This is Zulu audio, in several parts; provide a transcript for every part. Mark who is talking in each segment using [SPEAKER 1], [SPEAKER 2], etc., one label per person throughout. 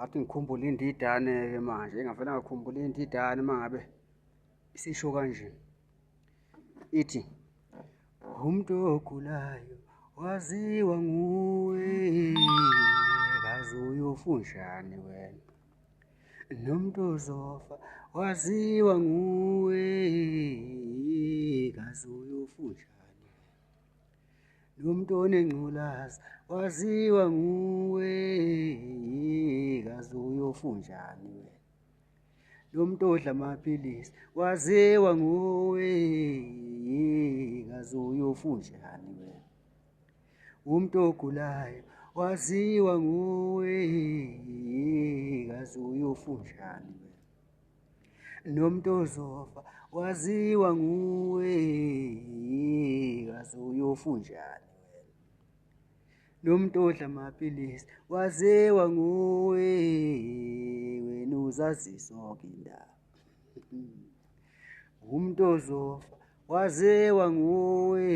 [SPEAKER 1] Athi ngikhumbule indidane-ke manje, engavele ngakhumbula indidane uma ngabe isisho kanje. Ithi, umuntu ogulayo waziwa nguwe, kaze uyofunjani wena? Nomuntu ozofa waziwa nguwe, kaze uyofunjani? Nomuntu onengculazi waziwa nguwe, kaze uyofunjani wena? Nomuntu odla amaphilisi waziwa nguwe, kaze uyofunjani wena? Umuntu ogulayo waziwa nguwe, kaze uyofunjani wena? Nomuntu ozofa waziwa nguwe, kaze uyofunjani wena? Nomuntu odla amaphilisi waziwa nguwe, wena uzazi zonke indaba. Umuntu ozofa waziwa nguwe,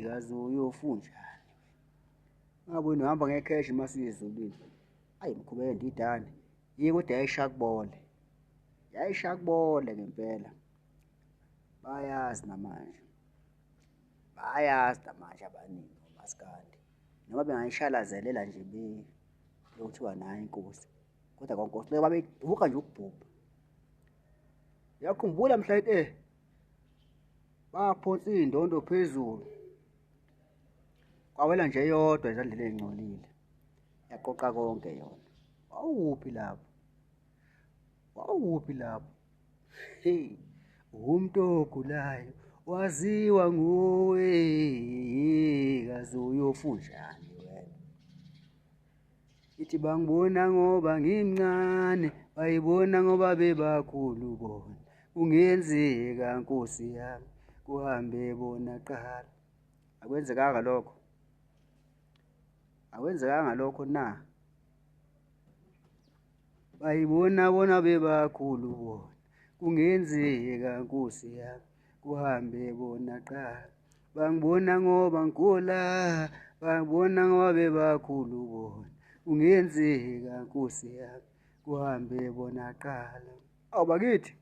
[SPEAKER 1] kaze uyofunjani wena? Ngabe wena uhamba ngekheshi uma usuya ezulwini. Ayi mkhubeke ndidane, yike kodwa yayishaya kubole, yayishaya kubole ngempela. Bayazi namanje, bayazi namanje abaningi omaskandi, noma bengayishalazelela nje lokuthiwa nayi inkosi, kodwa kwankosi le babeduka nje ukubhubha. Uyakhumbula mhla baphonsa iy'ndondo phezulu, kwawela nje eyodwa ezandleni ey'ngcolile, yaqoqa konke yona. Wawukuphi lapho? Wawukuphi lapho? Hey, umuntu ogulayo waziwa nguwe, kaze uyofunjani wena? Ithi bangibona ngoba ngimncane, bayibona ngoba bebakhulu bona. Kungenzeka Nkosi yami, kuhambe bona qala. Akwenzekanga lokho? Akwenzekanga lokho na? Bayibona bona bebakhulu bona. Kungenzeka Nkosi yami, kuhambe bona qala. Bangibona ngoba ngigula, bangibona ngoba bebakhulu bona. Kungenzeka Nkosi yami, kuhambe bona qala. Awu bakithi.